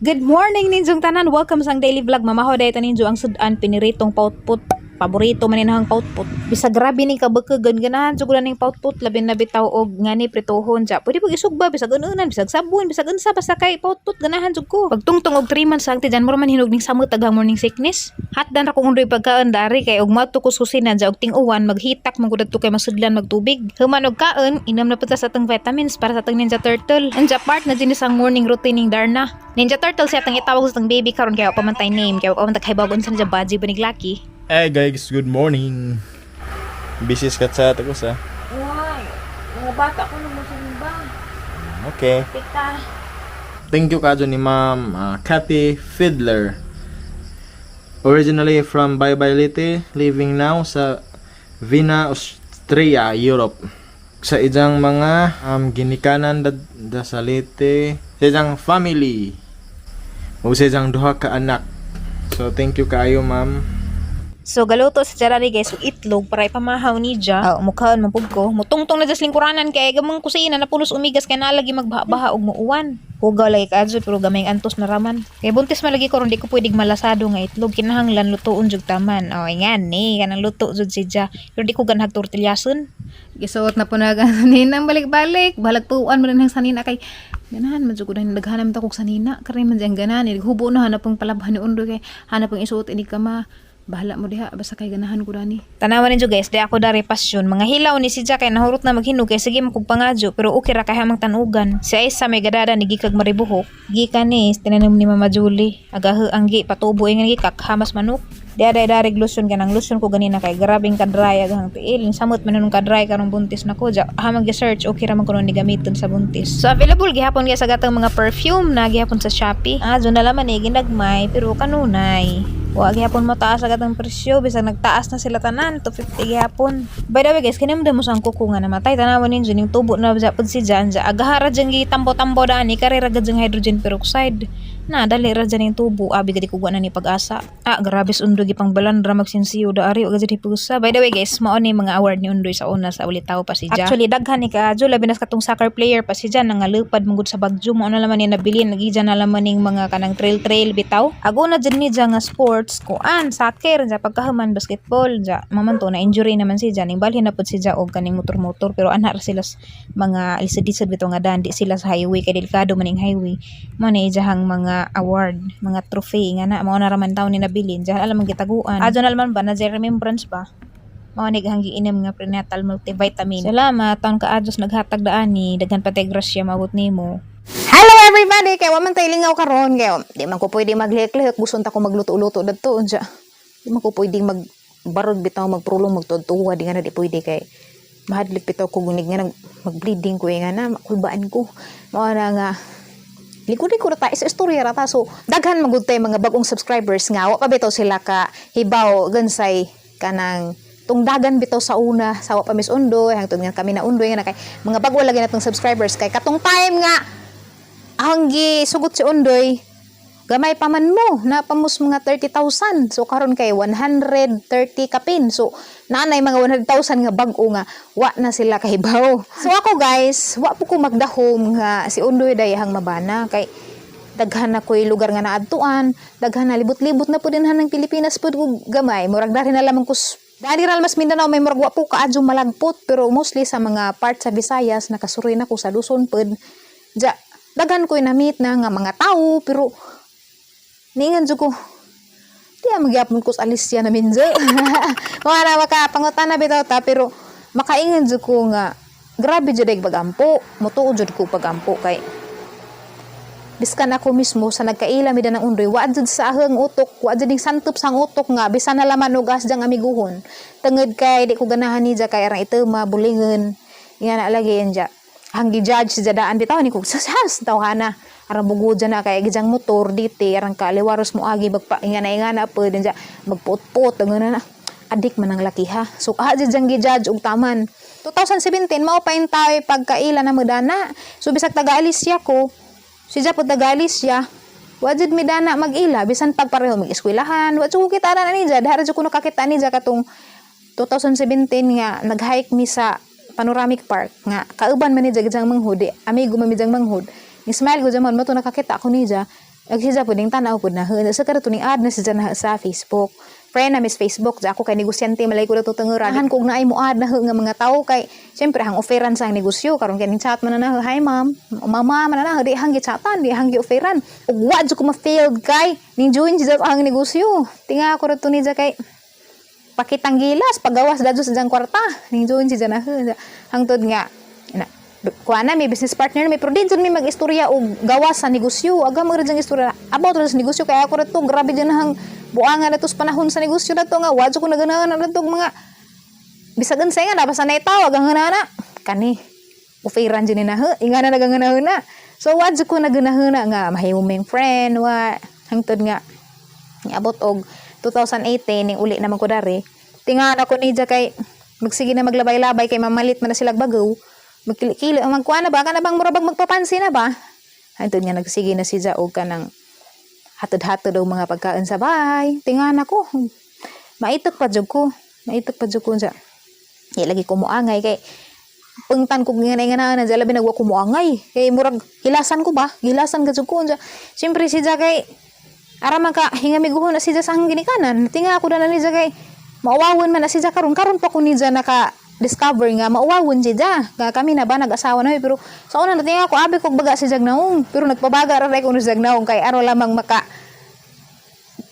Good morning ninjong tanan. Welcome sa ang daily vlog. Mamaho dahito ninjo ang sudan piniritong pautput. Paborito man ang pautput. Bisag grabe ni kabakagan, ganahan jud ko na ning pautput, labi na bitaw og ngani prituhon ja. Pwede pag isugba, bisag ununan, bisag sabon, bisag unsa, basta kay pautput ganahan jud ko. Pagtungtong og 3 months ang tiyan mo man hinog ning samot aghang morning sickness. Hatdan ra kong undoy pagkaon dari kay og moadto ko kusina ja og ting-uwan maghitak man gud adto kay masudlan magtubig. Human og kaon, inom na pud ta sa atong vitamins para sa atong Ninja Turtle. Anja part na din isang morning routine ning Darna. Ninja Turtle siya atong itawag sa atong baby karon kay wa pa man tay name, kay wa pa man ta kahibaw unsa niya, baji ba nig laki. Hey guys, good morning. Busy ka sa tagos ah. Why? Mga bata ko nung musimba. Okay. Pita. Thank you kajo ni Ma'am Kathy Fiddler. Originally from Baybay Leyte, living now sa Vienna, Austria, Europe. Sa ijang mga ginikanan da sa Leyte, sa ijang family. O sa ijang duha ka anak. So thank you kaayo, ma'am. So galuto sa Jarari guys, og itlog para ipamahaw ni Ja. Oh, mukhaon man pud ko. Mutungtong na jas lingkuranan kay gamang kusina na punos umigas kay nalagi magbaha-baha og muuwan. Hugaw lagi kaadyo pero gamay ang antos na raman. Kay buntis man lagi ko ron, di ko pwedeng malasado nga itlog, kinahanglan lutoon jud taman. Oh, ngan ni kanang luto jud si Ja. Pero di ko ganhag tortillason. Gisuot na po na sanina balik-balik. Balag puan mo rin ang sanina kay ganahan man jud ko dahil naghanap ta kog sanina. Karon man diyang ganahan. Hubo na hanap ang palabhan ni Undoy kay hanap ang isuot ini kama. Bahala mo diha basta kay ganahan ko dani. Tanawan ninyo guys, di ako dari pasyon. Mga hilaw ni si Jack kay nahurot na maghinog kay sige makog pangadyo pero okay ra kay hamang tanugan. Si Aisa may gadada ni gikag maribuhok. Gikan ni tinanom ni Mama Julie. Agahe ang gi patubo nga gikak hamas manok. Di aday darig lotion, kanang lotion ko ganina kay grabing kadry aghang tiil. Samot man nung kadry karong buntis na ko. Ja, hamang gi-search, okay ra man kuno ni gamiton sa buntis. So available gihapon gyud sa gatang mga perfume na gihapon sa Shopee. Ah, na laman eh ginagmay pero kanunay. Wa gihapon mo taas agad ang presyo bisag nagtaas na sila tanan 250 gihapon. By the way guys, kinamda mo sa ang kuko nga namatay, tanawan ninyo ning tubo na japod si Jan ja agahara jang gitambo-tambo dani kare ra gad jang hydrogen peroxide. Na dali ra dyan yung tubo, abi gadi kuha na ni pag-asa. Ah, grabe sa Undoy gipang balandra magsinsiyo da ari wa gad pusa. By the way guys, mao ni mga award ni Undoy sa una sa ulitaw pa si Ja. Actually daghan ni kaadyo, labi na sa katong soccer player pa si Jan nga lupad man gud sa Bagyo, mao na laman ni nabilin nagija na laman ning mga kanang trail trail bitaw. Aguna jud ni ja nga sports kuan soccer ja, pagkahuman basketball ja, maman to na injury naman si Ja ning balhin na pud si Ja og kaning motor-motor, pero ana ra sila mga lisod-lisod bitaw nga dan, di sila sa highway kay delikado man ning highway. Mao na ijahang mga award, mga trophy nga na mao na ra man taon ni nabilin diyan alam ang gitaguan. Adyo na man ba na remembrance ba. Mao ni gahang giinom nga prenatal multivitamin. Salamat taon ka adyos naghatag daan ni daghan pa tay grasya maabot nimo. Hello everybody! Kay wa man tay lingaw karon kay di man ko pwede maglihok-lihok, gusto ta ko magluto-luto dadto unsa. Di man ko pwede mag barog bitaw, magprulong, magtuod-tuwa, di nga na di pwede kay mahadlok bitaw ko gunig nga nag mag-bleeding ko eh, nga na makulbaan ko. Mao na nga likod-likod ra ta sa istorya ra ta. So daghan magud tay mga bagong subscribers nga wa pa bitaw sila ka hibaw gansay kanang tungdagan bitaw sa una sa wa pa Miss Undoy hangtod nga kami na Undoy nga na kay mga bag-o lagi natong subscribers kay katong time nga ang gisugot si Undoy, gamay pa man mo na pamos mga 30,000. So karon kay 130 kapin. So naanay mga 100,000 nga bag-o nga wa na sila kahibaw. So ako guys, wa po ko magdahom nga si Undoy dayahang mabana kay daghan na ko'y lugar nga naadtuan, daghan na libot-libot na po din ng Pilipinas pud ko gamay. Murag dari na lamang kus Dali ra mas Mindanao may murag wa po kaadyo malagpot, pero mostly sa mga part sa Visayas nakasuroy na ko, sa Luzon pud. Ja, daghan ko'y na-meet na nga mga tao pero niingan jud ko di ah magyapon ko sa Alicia na minjo. Mga na maka pangutana bitaw ta, pero makaingan jud ko nga grabe jud ay pagampo. Mutuo jud ko pagampo kay biskan ako mismo sa nagkaila mi ng Undoy, wa jud sa ahang utok, wa jud ning santop sa ang utok nga bisan na laman og as jang amiguhon tungod kay di ko ganahan ni ja kay arang itema bulingon nga na lagi yan ja ang gi-judge si daan bitaw ni ko sas tawhana arang bugod na kay gijang motor diti arang kaliwaros mo agi magpa ingana ingana pa din ja magput-put ang na adik man ang laki ha. So ah jud jang gi-judge og taman 2017 mao pa tayo pagkaila na modana. So bisag taga Alicia ko, si Japot taga Alicia, wa jud mi dana mag-ila bisan pag pareho mag-eskwelahan. Wa jud ko kita na ni ja, dara jud ko nakakita ni ja katong 2017 nga nag-hike mi sa Panoramic Park nga kauban man ni ja gijang manghud, di, amigo man mi jang manghud. Ni smile ko jaman mo to nakakita ako ni ja. Ag siya pud ning tan-aw pud na sa karato ning add na siya na sa Facebook. Friend na miss Facebook, ja ako kay negosyante malay ko dato tengera. Han kog naay mo add na nga mga tawo kay syempre hang offeran sa ang negosyo karon kay ning chat man na na, "Hi ma'am," mama man na na, di hang gichatan, di hang gi-offeran. Ug wa jud ko ma-failed kay ning join siya sa ang negosyo. Tinga ako rato ni kay pakitang gilas pagawas dadto sa diyang kwarta ning join siya na hangtod nga na kuha na may business partner may, pero din jud may mag-istorya og gawas sa negosyo, aga mag jud istorya about ra sa negosyo kay ako rato grabe jud hang buangan na sa panahon sa negosyo na to nga wa jud ko naganahan na to mga bisag unsay nga na basta na tawag ang na kani offeran jud ni na inga na naganganahan na. So wa jud ko naganahan nga mahimo ming friend wa hangtod nga niabot og 2018 ning uli naman ko dari. Tinga ako ni kay magsige na maglabay-labay kay mamalit man na sila bagaw, magkili-kili magkuha na ba kana bang murabag magpapansin na ba. Hangtod nga nagsige na siya og kanang hatod-hatod og mga pagkaon sa bahay. Tinga ko maitok pa jud ko, maitok pa jud ko sa di lagi ko moangay kay pungtan ko nga nga na labi nagwa ko moangay kay murag hilasan ko ba, hilasan ka jud ko. Unsa siyempre siya kay ara man ka hingamiguhon na siya sa ang ginikanan. Tinga ako na niya kay maawawon man na siya karon. Karon pa ko niya naka discover nga maawawon siya nga kami na ba nag-asawa na, pero sa una natinga ako abi kog baga si naong, pero nagpabaga ra ko ni naong kay aro lamang maka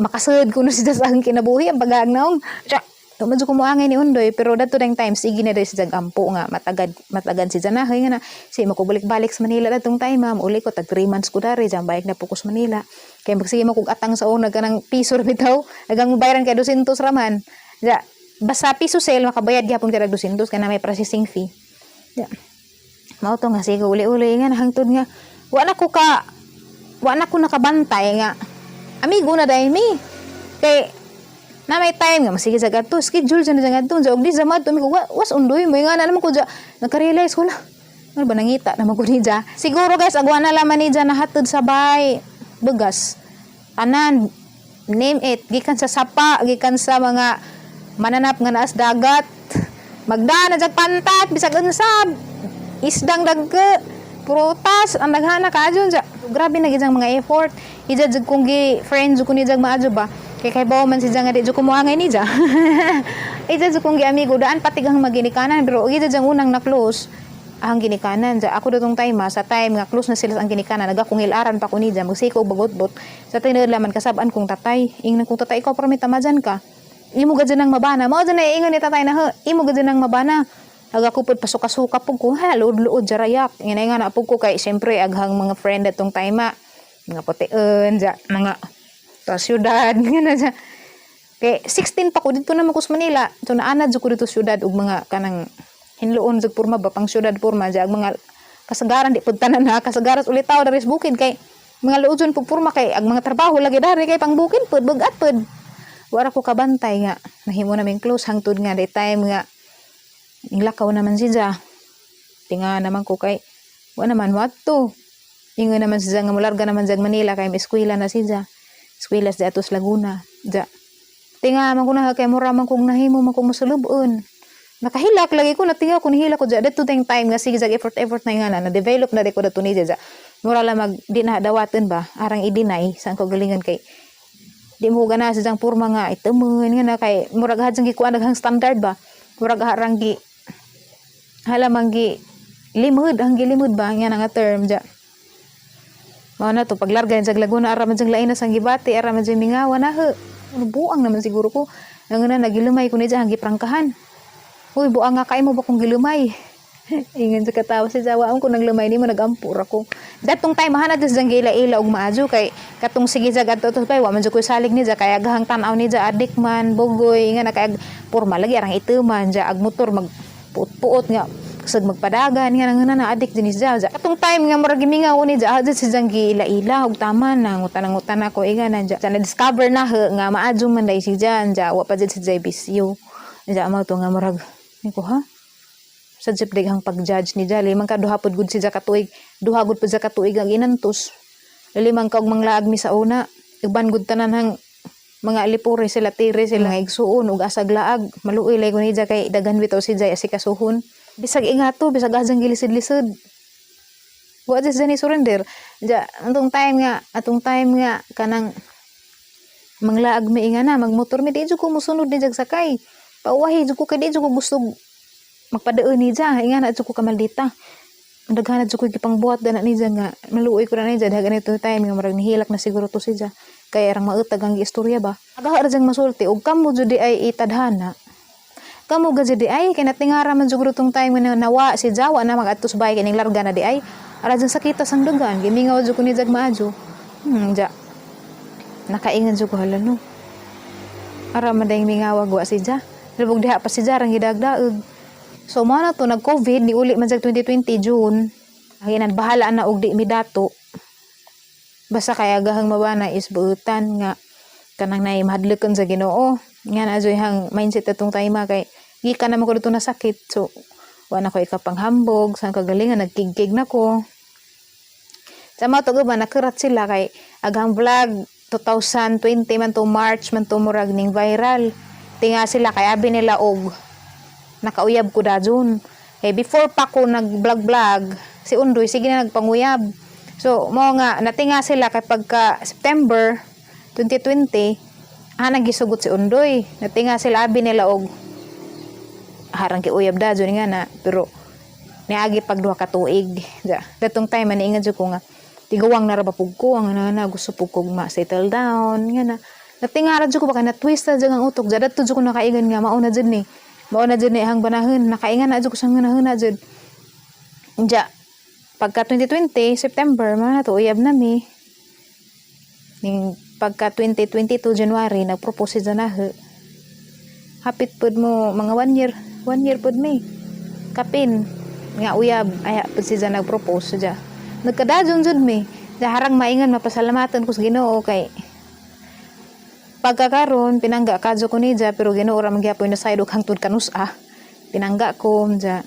makasud ko na siya sa ang kinabuhi ang pagaag naong siya. Medyo kumuangay ni Undoy, pero dato dang time sige na dahil si Jag ampo nga matagad matagad si Janahoy nga na si makubalik-balik sa Manila datong time, ma'am. Uli ko tag 3 months ko dari jam balik na po ko sa Manila kay magsige mo kog atang sa una kanang piso ra bitaw agang mobayaran kay 200 raman ja, basta piso sale makabayad gyapon kay 200 kana may processing fee ja. Mao to nga sige uli-uli nga hangtod nga wa na ko nakabantay nga amigo na dahil mi kay na may time nga masige sa gadto schedule sa na gadto og di sa madto mi ko was Undoy mo nga na naman ko ja nakarealize ko la ano ba nangita naman ko ni ja. Siguro guys, agwa na laman ni ja nahatod sa bay bugas tanan, name it, gikan sa sapa, gikan sa mga mananap nga naas dagat, magdana jag pantat, bisag unsa isdang dagke, prutas ang daghana kaadyo ja. Grabe na gid ang mga effort ija jud kung gi friends ko ni jag maadyo ba kay kay bawo man si nga di jud ko moangay ni ja. Ija jud kong gi amigo daan patigang maginikanan, pero ija jang unang na close ang ginikanan ja. Ako datong time sa time nga close na sila sa ang ginikanan, nagakong hilaran pa ko ni ja magsiko bagot-bot sa tinuod laman kasab-an kong tatay. Ingnan kong tatay, "Ikaw permi tamajan ka, imo gad nang mabana." Mao dyan na ingon ni tatay na, "Imo gad nang mabana." Aga ko pud pasuka-suka pud ko ha, luod-luod jarayak ingay nga na pud ko kay syempre aghang mga friend atong time mga pution ja, mga ta syudad nga na ja. Kay 16 pa ko dito naman ko sa Manila. So naana jud ko dito syudad og mga kanang hinloon jud porma ba, pang syudad porma ja, ang mga kasagaran di pud tanan ha, kasagaran ulitaw dari sa bukid kay mga luodson pud porma kay ang mga trabaho lagi dari kay pang bukid pud bugat pud. Wara ko kabantay nga nahimo naming close hangtod nga day time nga nilakaw naman siya. Tinga naman ko kay wa naman wadto. Ingon naman siya nga mularga naman siya Manila kay may eskwela na siya. Eskwela sa atos Laguna. Ja. Tinga man ko na kay mura man kong nahimo man kong masulubon. Nakahilak lagi ko, natinga ko nihilak ko ja dadto tayong time nga sige jag effort effort na nga na na develop na di ko dato ni ja. Mura lang mag di na dawaten ba arang i-deny sa ko galingon kay di mo gana sa jang porma nga itemon nga na kay murag hadyang gikuan daghang standard ba, murag harang gi halamang gi limod ang gilimod ba nga nga term ja. Mao na to paglarga sa Laguna ara man jang lain na sang gibati, ara man jang mingawa na he. Ano, buang naman siguro ko nga na nagilumay ko ni jang giprangkahan. "Uy, buang nga kay mo ba kung gilumay?" Ingon sa katawa si Jawa, ko nang lumay nimo nagampur ako. Datong time mahana jud jang gila-ila og maadyo kay katong sige ja gadto to pa wa man jud ko salig ni ja kay aghang tan-aw ni ja adik man bugoy nga na kay porma lagi arang iteman ja ag motor mag puot-puot nga kusog magpadagan nga nang na adik din siya ja. Katong time nga murag gimingaw ni ja adyo si jang giila-ila og tama na ngutan-ngutan ako inga na ja. Na discover na he nga maadyo man dai si jan ja, wa pa jud si jay bisyo ja. Mao to nga murag ni ko ha sa jeep daghang pag-judge ni Jali man ka duha pod gud si ja katuig, duha gud pud sa katuig ang inantos limang ka og manglaag mi sa una. Uban gud tanan hang mga alipore sila, tire sila mga igsuon ug asag laag. Maluoy lay ko ni ja kay daghan bitaw si Jay asikasuhon bisag ingato bisag asang gilisid-lisod. Wa jud siya ni surrender. Ja, atong time nga kanang manglaag mi nga na magmotor mi, di jud ko mosunod ni jag sakay. Pauwahi jud ko kay di jud ko gusto magpadaan ni ja. Inga na jud ko kamaldita. Daghan na jud ko gipangbuhat dana ni ja nga maluoy ko na ni ja. Daghan ito time nga murag nihilak na siguro to si ja. Kay arang mautag ang istorya ba. Agaha ra jang masulti og kamo jud di ay itadhana. Kamo ga jud di ay kay natingara man jud tong time nga nawa si Jawa na mag-adto sa bahay kay ning larga na di ay. Ara jang sakita sang dugan, gimingaw jud ko ni jag maajo. Ja. Nakaingan jud ko, hala no. Ara man dayng mingawag wa si Ja. Lubog diha pa si Ja rang gidagdaog. So mo na to nag-COVID ni uli man jag 2020 June. Aginan bahala na og di mi dato. Basta kay agahang mabana is buutan nga kanang nay mahadlokon sa Ginoo. Nga na ajoy hang mindset atong time kay gikan naman ko dito na sakit. So wa na ko ikapanghambog sa kagalingan, nagkigkig na ko. Sa mga to ba nakurat sila kay aghang vlog 2020 man to, March man to, murag ning viral. Tinga sila kay abi nila og nakauyab ko dajon. Eh before pa ko nag-vlog vlog, si Undoy sige na nagpanguyab. So mo nga natinga sila kay pagka September 2020 nagisugot si Undoy. Natinga sila, abi nila og harang giuyab dajon nga na, pero niagi pag 2 ka tuig. Ja, datong time man ingan jud ko nga tiguwang na ra ba pug ko ang na, gusto pug kog ma-settle down nga na. Natingara jud ko baka na twist na jud ang utok. Ja, dadto jud ko nakaingon nga mao na jud ni. Mao na jud ni hang banahon, nakaingan na jud ko sa panahon na jud. Ja, pagka 2020 September man na to uyab na mi. Ning pagka 2022 January nagpropose siya na. Hapit pud mo mga one year, one year pud mi. Kapin nga uyab ay pud siya nagpropose siya. Nagkadajon jud mi. Ja, harang maingon mapasalamatan ko sa Ginoo kay pagkakaron pinangga kadyo ko niya, pero Ginoo ra man gyapon na side og hangtod kanus-a. Pinangga ko ja.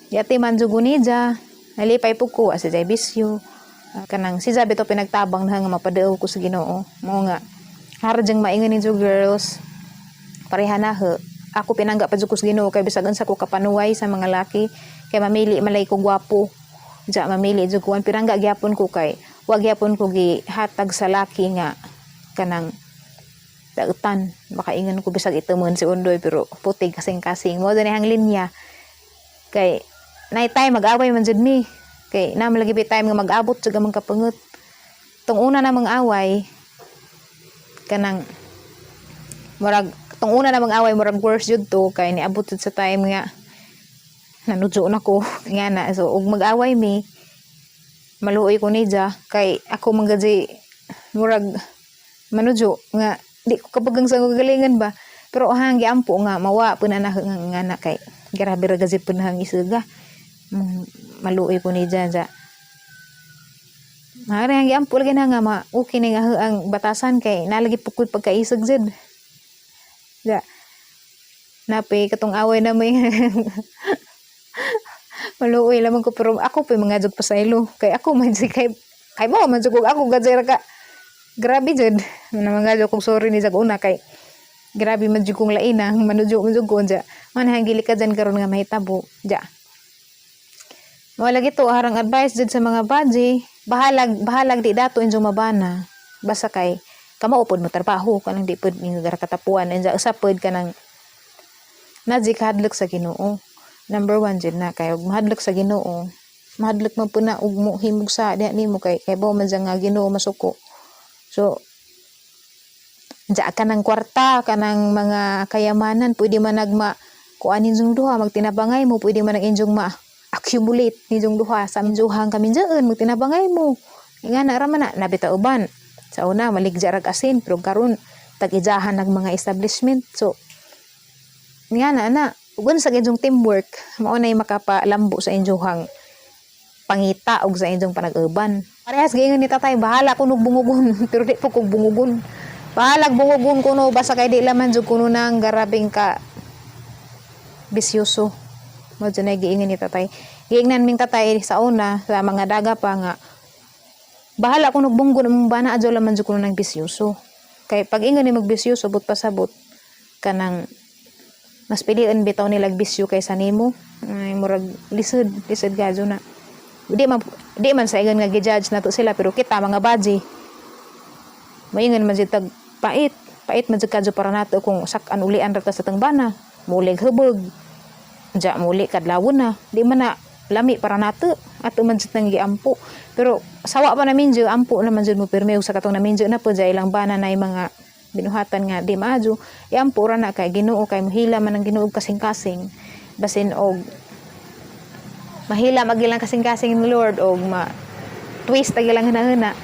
Yati man jud ko niya. Nalipay pud ko asa jay bisyo. Ah, kanang si Jabe to pinagtabang na nga mapadao ko sa Ginoo. Mo nga hara jang maingon ninyo, girls. Pareha na ho. Ako pinangga pa jud ko sa Ginoo kay bisag unsa ko kapanuway sa mga laki kay mamili malay ko gwapo. Ja, mamili jud ko, pirangga gyapon ko kay wa gyapon ko gihatag sa laki nga kanang dautan. Makaingon ko bisag itumon si Undoy pero puti kasing-kasing. Mo dani ang linya. Kay nay time mag-away man jud mi. Kay na lagi bi time nga mag-abot jud ang kapangot. Tong una na mga away, kanang murag tong una na mga away murag worst jud to kay niabot jud sa time nga nanudyo na ko nga na. So ug mag-away mi, maluoy ko niya kay ako man gadi murag manudyo nga di ko kapagang sa kagalingan ba, pero hang giampo nga mawa pud na nga nga na kay grabe ra gazi pud na hang isuga. Maluoy ko niya ja. Mari ang giampo lagi na nga ma okay ni nga ang batasan kay nalagi pud pagkaisog jud. Ja. Napi katong away na may maluoy lamang ko, pero ako pa mga jud pasaylo kay ako man si kay kay mo man jud kog ako gajay ra ka grabe jud na mga jud kog sorry ni jag una kay grabe man jud kong laina, manudyo man jud ko ja man hang gili ka dyan karon nga mahitabo ja. Mo lagi to harang advice jud sa mga baji, bahalag bahalag di dato injo mabana, basta kay kamao pod mo trabaho kanang di pod ninyo gara katapuan inja usa pod kanang najik hadlok sa Ginoo. Number one jud na kay og mahadlok sa Ginoo, mahadlok man pud na og mo himog sa diha nimo kay kay man siya nga Ginoo masuko. So diya kanang kwarta, kanang mga kayamanan, pwede man nagma kuan ninyong duha, magtinabangay mo, pwede man ang inyong ma accumulate ninyong duha sa minjuhang kaminjaan, magtinabangay mo. Nga na ra man na nabita uban. Sa una maligja rag asin, pero karon tag-ijahan ng mga establishment. So nga na na ug sa inyong teamwork mao nay makapalambo sa inyong pangita og sa inyong panag-uban. Parehas giingon ni tatay, bahala kuno bungugon, pero di po kog bungugon. Bahalag bungugon kuno basta kay di laman jud kuno nang garabing ka bisyoso. Mo jud na giingon ni tatay. Giingnan ming tatay sa una sa mga daga pa nga bahala kuno bunggon among bana, adyo laman jud kuno nang bisyoso. Kay pag ingon ni magbisyoso, but pasabot kanang mas piliin bitaw nila bisyo kaysa nimo. Ay, murag lisod, lisod gadyo na. Di man sa ingon nga gi-judge nato sila, pero kita mga baji, maingon man jud tag pait pait man jud kadyo para nato kung sak-an ulian ra ta sa atong bana, mulig hubog ja, muli kadlawon na, di man na lami para nato. Ato man jud nang giampo, pero sawa pa na minjo, ampo naman jud mo pirmi. Ug sa katong naminjo na po ja ilang bana na mga binuhatan nga di maadyo, iampo ra na kay Ginoo, kay mohila man ang Ginoo kasing-kasing. Basin og mahila magilang kasing-kasing ni Lord og ma twist ag ilang hinahina.